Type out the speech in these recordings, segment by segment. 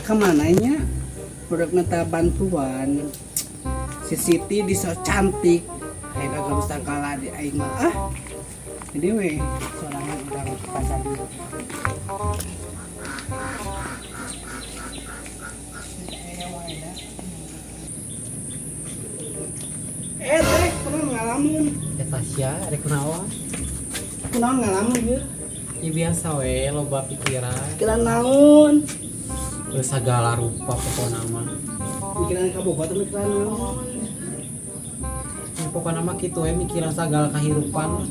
Kemana nya? Budak minta bantuan. Si Siti di so cantik. Aing kagak bisa kalah di aing mah. Ah. Jadi we sorangan urang ke pasar dulu. Eh teh, kunaon ngalamun? Ya Tasya, rek kunaon? Kunaon ngalamun ieu? Ya biasa we, loba pikiran. Pikiran naon? Geus sagala rupa pokona mah. Pikiran kabogoh atau pikiran naon? Ya, pokona mah kitu we mikiran sagala kahirupan.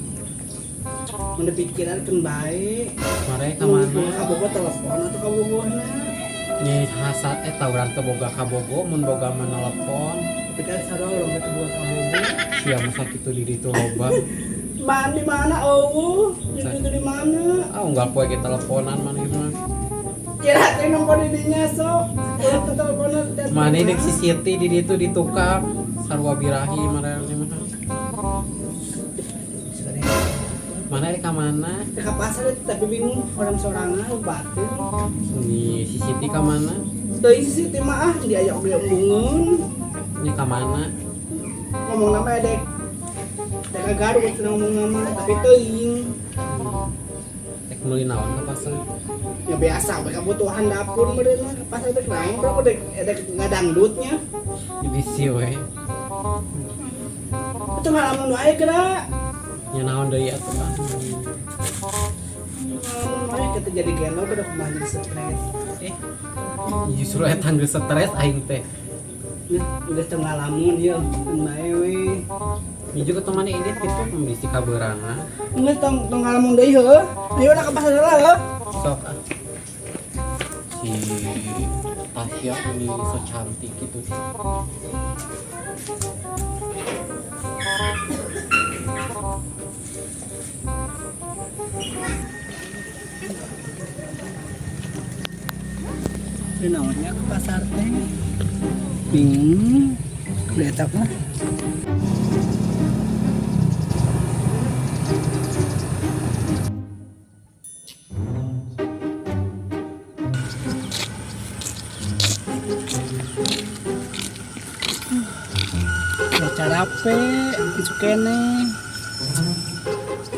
Mun pikiran keun bae. Mare ka Mun mana? Kabogoh telepon atau kabogohna? Nya hasad eta urang teu boga kabogo, mun boga mah nelepon. Tapi kan sarua urang teh boga kabogoh. Sia masa kitu di ditu loba. Man di mana eueuh? Di ditu di mana? Ah unggal poe ge teleponan maneh mah. Kira teh nomor di dinya sok. Urang teh teleponan teh. Maneh deuk si Siti di ditu di tukang sarua birahi marane mah. Mana rek ka mana? Ka pasar tapi bingung orang sorangan batin. Nih si Siti ka mana? Teuing si Siti mah ah diajak oge embungeun. Ini ka mana? Ngomong nama dek. Dek ka Garut cenah ngomong nama tapi teuing. Rek meuli naon ka pasar? Ya biasa we kebutuhan dapur meureun mah ka pasar dek naon bro dek dek ngadangdutnya. Bisi we. Itu ngalamun wae geura. Nya naon deui atuh ah. Ngalamun wae kita jadi gelo udah kumaha jadi stres. Justru eta geus stres aing teh. Nah, geus teu ngalamun ieu keun bae we. Nya juga teman ini kitu bisi kabeurana. Geus tong tong ngalamun deui heuh. Ayo lah ke pasar heula heuh. Sok ah. Si Tasya ini so cantik gitu. Ini naonnya ke pasar teh. Bingung. Lihat apa? Ya carape, itu kene.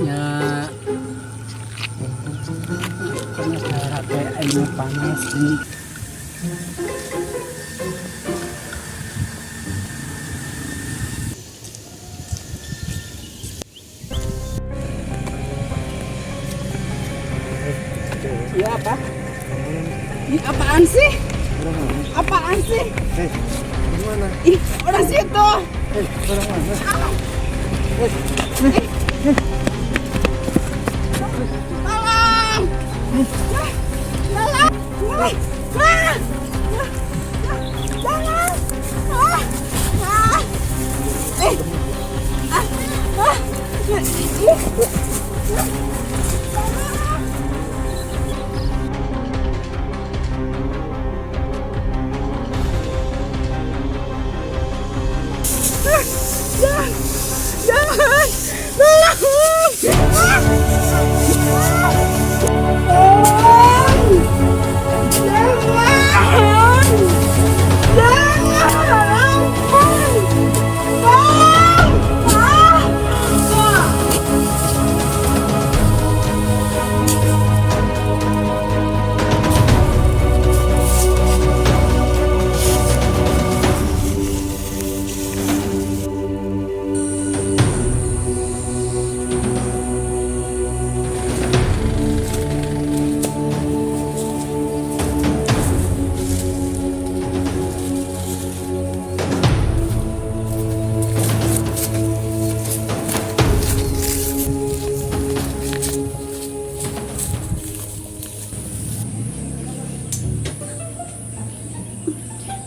Ya karena carape air panas ini. Iya apa? Ih, apaan sih? Apaan sih? Gimana? Ih, orang situ. Orang mana? Tolong! Tolong! Ah! Jangan! Ah! Ah! Eh! Ah! Ah! Ih! Jangan! Jangan! Tolong! Ah! Tolong! Jangan! Jangan! Ampun! Tolong! Ah! Ah!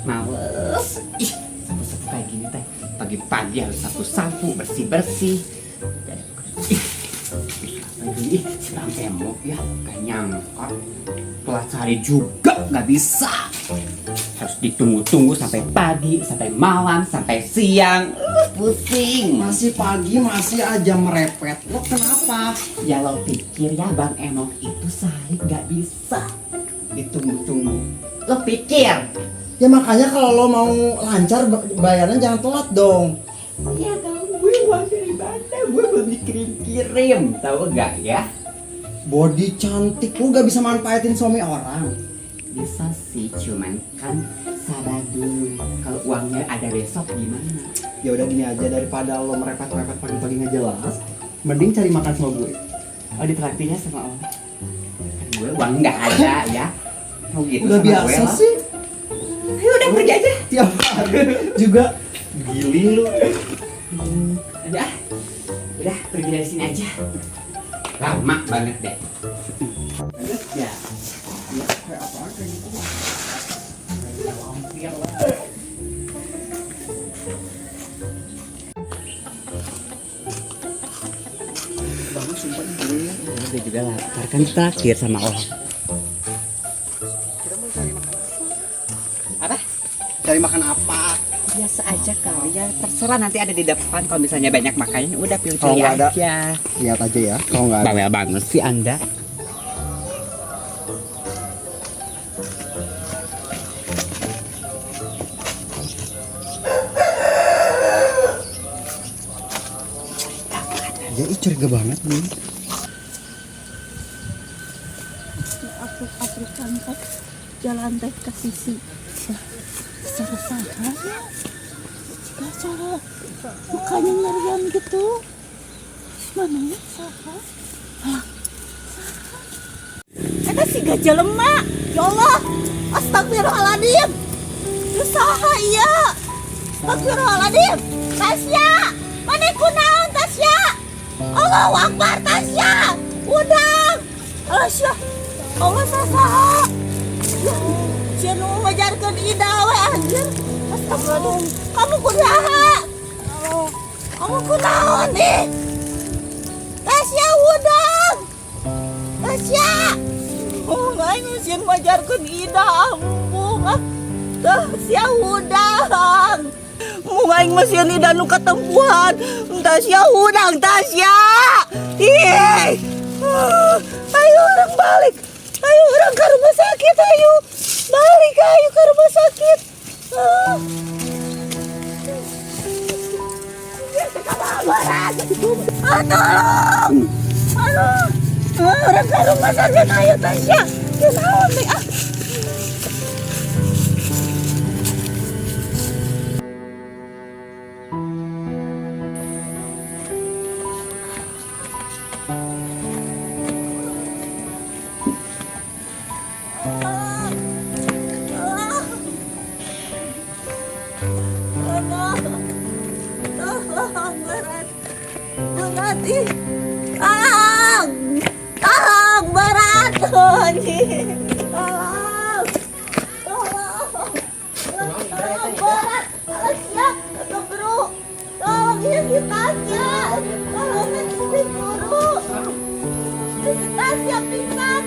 Males. Ih, sapu-sapu kayak gini teh. Pagi-pagi harus sapu-sapu, bersih-bersih. Ih, ih, si Bang Emok ya, gak nyangka. Telat sehari juga gak bisa. Harus ditunggu-tunggu sampai pagi, sampai malam, sampai siang. Pusing. Masih pagi, masih aja merepet. Lo kenapa? Ya lo pikir ya Bang Emok itu sehari gak bisa ditunggu-tunggu. Lo pikir. Ya makanya kalau lo mau lancar bayarnya jangan telat dong. Iya tahu gue uang dari mana? Gue belum dikirim-kirim, tahu gak ya? Body cantik lu gak bisa manfaatin suami orang. Bisa sih, cuman kan sabar dulu. Kalau uangnya ada besok gimana? Ya udah gini aja, daripada lo merepet-repet pagi-pagi nggak jelas, mending cari makan sama gue. Oh, ditraktirnya sama orang. Kan gue uang nggak ada ya. Mau gitu Udah sama biasa gue lo. sih. Ayo udah pergi aja. Tiap hari juga giling lu. Udah, udah pergi dari sini aja. Lama banget deh. Ya. Ya, kayak apaan kayak gitu. Kayak lampir lah. Bangun sumpah gue. Gue juga lapar kan traktir sama orang. Kita mau cari makan apa? Apa? Cari makan apa? Biasa aja kali ya, terserah nanti ada di depan kalau misalnya banyak makanan udah Kalau pilih-pilih nggak ada. aja. Lihat aja ya, kalau nggak ada. Bawel banget sih Anda. Ya, ih, curiga banget nih. Aplik-aplikan teh jalan teh ke sisi secara saha ya, jika cara mukanya nyarian gitu mana ya saha ah saha eta si gajah lemak ya Allah astagfirullahaladzim itu saha iya astagfirullahaladzim Tasya mana kunaon Tasya Allahu Akbar Tasya udang Alasya Allah sasaha sia nu ngajarkeun Ida we anjir astagfirullah kamu kunaha kamu kunaon ih Tasya udang Tasya oh aing sieun ngajarkeun Ida ampun ah Tasya udang mung aing mah sieun Ida nu katempuhan Tasya udang Tasya ih ayo orang balik. Ayo orang ke rumah sakit, ayo. Balik, ayo ke rumah sakit. Ah, tolong. Aduh. Orang ke rumah sakit, ayo Tasya. Kenaon nih, ah. Tolong, berat. Berat ih. Tolong. Tolong, berat. Tolong. Tolong. Tolong, berat. Alas ya, keburu. Tolong, iya si Tasya. Tolong, si buru. Si Tasya pingsan.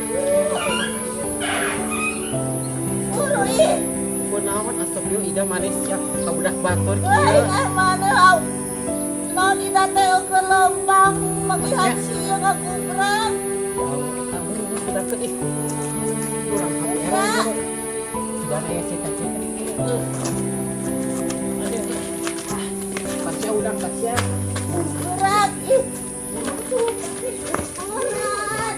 Buru ih. Kunaon astagfirullah Ida manis ya kabudak batur Wah, kieu. mana naon Ida teh keur lempang melihat sia ngagubrang. Ya Allah, eta buru budak ih. Kurang kamu era. Sudah aya cita-cita. Aduh. Tasya udang Tasya. Berat ih. Berat.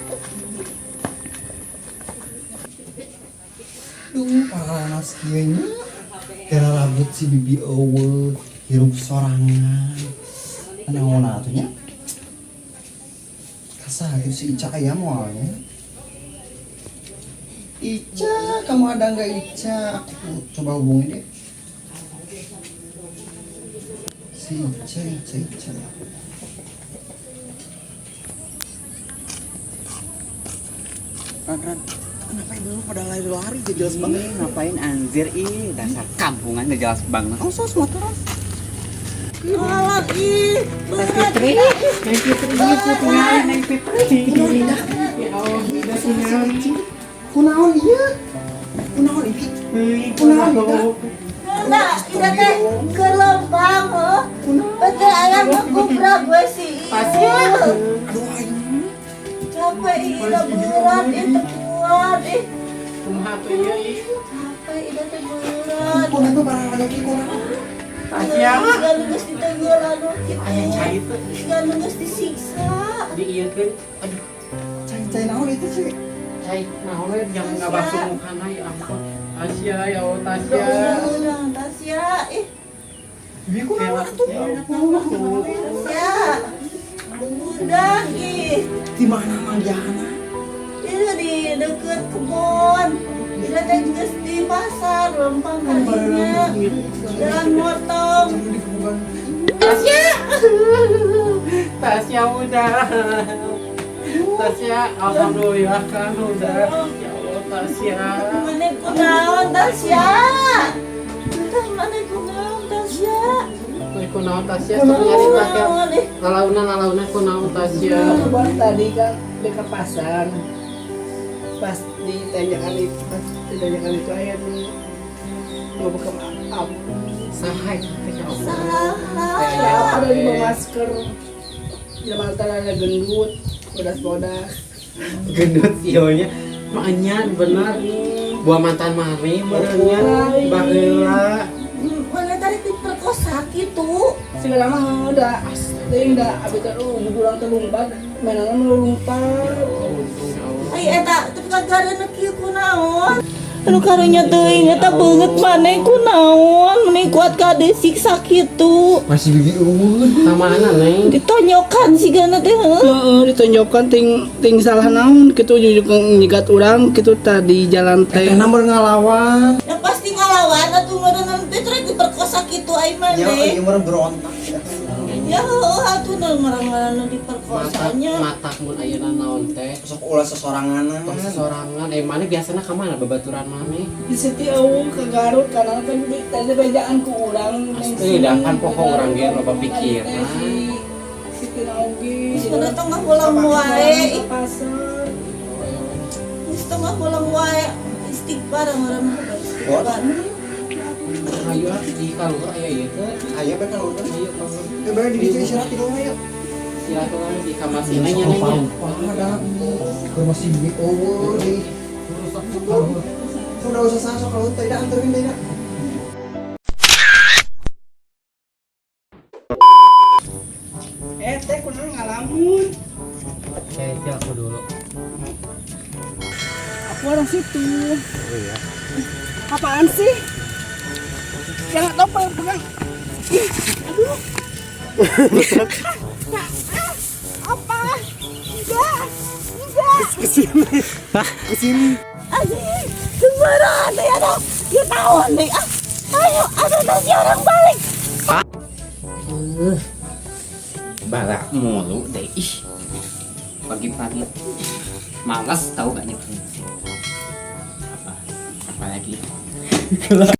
Duh, panas kieu nya. Kira rambut si bibi eueuh, hirup sorangan. Naon atuh nya? Kasah gitu si Ica aya moalnya. Ica, kamu ada nggak Ica? Aku coba hubungin deh. Si Ica, Ica, Ica. Ran, Ran, kenapa ibu pada lari-lari gak jelas banget? Ih, ngapain anjir ih, dasar kampungan gak jelas banget. Oh, sos motor. Tolong ih. Berat. Fitri, Neng Fitri, putungan Neng Fitri. Ya Allah, Ida tinggal. Kunaon ieu? Kunaon ieu? Kunaon Ida? Nah, Ida teh keur lempang heuh. Betul ayam ngegubrak we si. Tasya. Aduh aing. Capek ih, Ida berat ih teu kuat ih. Kumaha tuh ieu ih? Capek. Ay, ida teh berat. Kunaon mah barang lagi kunaon. Tasya. Siga nu geus ditegur anu kitu. Aya cai teh. Siga nu geus disiksa. Di ieu teh. Aduh, Cai-cai naon itu sih? Cai naon we jang ngabasuh mukana, ya ampun. Tasya, ya Allah, Tasya. Udah, Tasya. Ih, Bibi kunaon atuh? Tasya. Udah, ih. Di mana manggihana? Itu di deket kebun. Ida teh geus di pasar, lempang kadinya. Jalan motong. Tasya. Tasya udah. Tasya, alhamdulillah kan udah. Ya Allah, Tasya. Mana kunaon, Tasya? Mana kunaon, Tasya? Kunaon, Tasya, sok nyarita ke. Kunaon, ih. Lalauna lalauna kunaon, Tasya. Buat tadi kan di ke pasar. Pas ditanyakan itu, pas ditanyakan itu aya nu ngobekam aku. Saha eta teh, ya Allah? Saha? Siapa ada di bawah masker. Di mata ada gendut, bodas-bodas. Gendut sionya. Makanya bener. Buah mantan mami benernya baheula. Mana tadi diperkosa gitu. Segala mah udah, teuing da abi teh urang teh lumpat, mainanna melumpat. Untung ya Allah. Ai eta teu kagareuna kieu kunaon? Anu karunya teuing eta beungeut maneh kunaon? Meni kuat ka disiksa kitu. Masih bibi euweuh. Ka mana, Neng? Ditonyokan sigana teh heuh. Heeh, ditonjokkan ting ting salah naon kitu jujuk nyigat urang kitu tadi jalan teh. Eta mah ngalawan. Ya pasti ngalawan atuh meureun teh terus diperkosa kitu ai Ya maneh. ieu mah berontak. Ya heuh atuh nu marang-marang Mata diperkosanya. Mata mun ayeuna naon teh? Sok ulah sesorangan. Tong sesorangan. Eh, mana biasana ka mana babaturan maneh? Di situ eueuh ke Garut karena kan tadi bejaan ku urang. Asti, dah kan poho urang ge loba pikiran. Siti oge. Geus bener tong ngahulang wae. Ke pasar. Geus tong ngahulang wae. Istighfar urang mah istighfar. Ayo ah, di kaluhur aya ieu teh. Ayo bae kalau udah. Ayo kaluhur. Ya bae di dieu istirahat di rumah yuk. Istirahat di kamar sini nya, Neng, nya. Ada. Ke rumah si bibi euweuh di. Udah usah sasok kalau tidak anterin deh. Dak. Eh teh kunaon ngalamun? Oke, itu aku dulu. Aku orang situ. Oh iya. Apaan sih? Jangan tahu pegang pegang. Ih, aduh. Apa? Enggak. Enggak. Kesini. Kesini. Anjing, sembarangan deh, aduh. Ya tahun deh. Ah, ayo, aduh, nanti orang balik. Balak mulu deh ih. Pagi-pagi malas tahu gak nyetir. Apa? Apalagi?